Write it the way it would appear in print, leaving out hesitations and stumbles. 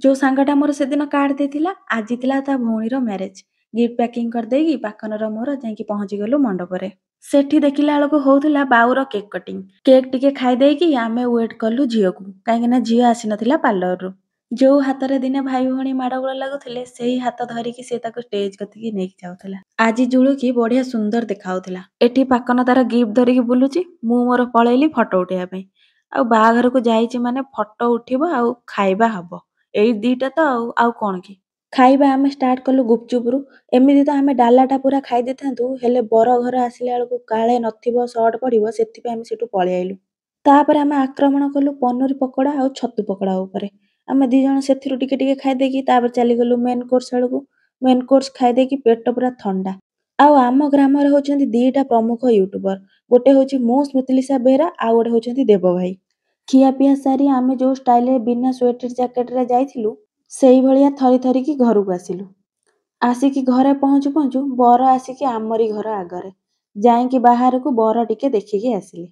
ଯୋଉ ସାଙ୍ଗଟା ମୋର ସେଦିନ କାର୍ଡ ଦେଇଥିଲା, ଆଜି ଥିଲା ତା ଭଉଣୀର ମ୍ୟାରେଜ। ଗିଫ୍ଟ ପ୍ୟାକିଂ କରିଦେଇକି ପାକନର ମୋର ଯାଇକି ପହଞ୍ଚିଗଲୁ ମଣ୍ଡପରେ। ସେଠି ଦେଖିଲା ବେଳକୁ ହଉଥିଲା ବାଉର କେକ୍ କଟିଂ। କେକ୍ ଟିକେ ଖାଇଦେଇକି ଆମେ ୱେଟ୍ କଲୁ ଝିଅକୁ, କାହିଁକି ନା ଝିଅ ଆସିନଥିଲା ପାର୍ଲରରୁ। ଯୋଉ ହାତରେ ଦିନେ ଭାଇ ଭଉଣୀ ମାଡ଼ଗୋଳ ଲାଗୁଥିଲେ, ସେଇ ହାତ ଧରିକି ସେ ତାକୁ ଷ୍ଟେଜ କତିକି ନେଇକି ଯାଉଥିଲା। ଆଜି ଜୁଳୁକି ବଢିଆ ସୁନ୍ଦର ଦେଖାଉଥିଲା। ଏଠି ପାକନ ତାର ଗିଫ୍ଟ ଧରିକି ବୁଲୁଛି, ମୁଁ ମୋର ପଳେଇଲି ଫଟୋ ଉଠେଇବା ପାଇଁ। ଆଉ ବାହାଘରକୁ ଯାଇଛି ମାନେ ଫଟୋ ଉଠିବ ଆଉ ଖାଇବା ହବ, ଏଇ ଦିଟା ତ। ଆଉ କଣ କି ଖାଇବା? ଆମେ ଷ୍ଟାର୍ଟ କଲୁ ଗୁପଚୁପରୁ। ଏମିତି ତ ଆମେ ଡାଲାଟା ପୁରା ଖାଇ ଦେଇଥାନ୍ତୁ, ହେଲେ ବର ଘର ଆସିଲା ବେଳକୁ କାଳେ ନଥିବ, ସର୍ଟ ପଡ଼ିବ, ସେଥିପାଇଁ ଆମେ ସେଠୁ ପଳେଇ ଆଇଲୁ। ତାପରେ ଆମେ ଆକ୍ରମଣ କଲୁ ପନିର ପକୋଡ଼ା ଆଉ ଛତୁ ପକୋଡ଼ା ଉପରେ। ଆମେ ଦି ଜଣ ସେଥିରୁ ଟିକେ ଟିକେ ଖାଇଦେଇକି ତାପରେ ଚାଲିଗଲୁ ମେନ୍ କୋର୍ସ ଆଡ଼କୁ। ମେନ୍ କୋର୍ସ ଖାଇଦେଇକି ପେଟ ପୁରା ଥଣ୍ଡା। ଆଉ ଆମ ଗ୍ରାମରେ ହେଉଛନ୍ତି ଦିଟା ପ୍ରମୁଖ ୟୁଟ୍ୟୁବର, ଗୋଟେ ହେଉଛି ମୁଁ ସ୍ମୃତିଲିସା ବେହେରା, ଆଉ ଗୋଟେ ହେଉଛନ୍ତି ଦେବ ଭାଇ। ଖିଆପିଆ ସାରି ଆମେ ଯୋଉ ଷ୍ଟାଇଲରେ ବିନା ସ୍ୱେଟର ଜ୍ୟାକେଟରେ ଯାଇଥିଲୁ, ସେଇଭଳିଆ ଥରି ଥରିକି ଘରକୁ ଆସିଲୁ। ଆସିକି ଘରେ ପହଞ୍ଚୁ ପହଞ୍ଚୁ ବର ଆସିକି ଆମରି ଘର ଆଗରେ। ଯାଇକି ବାହାରକୁ ବର ଟିକେ ଦେଖିକି ଆସିଲି।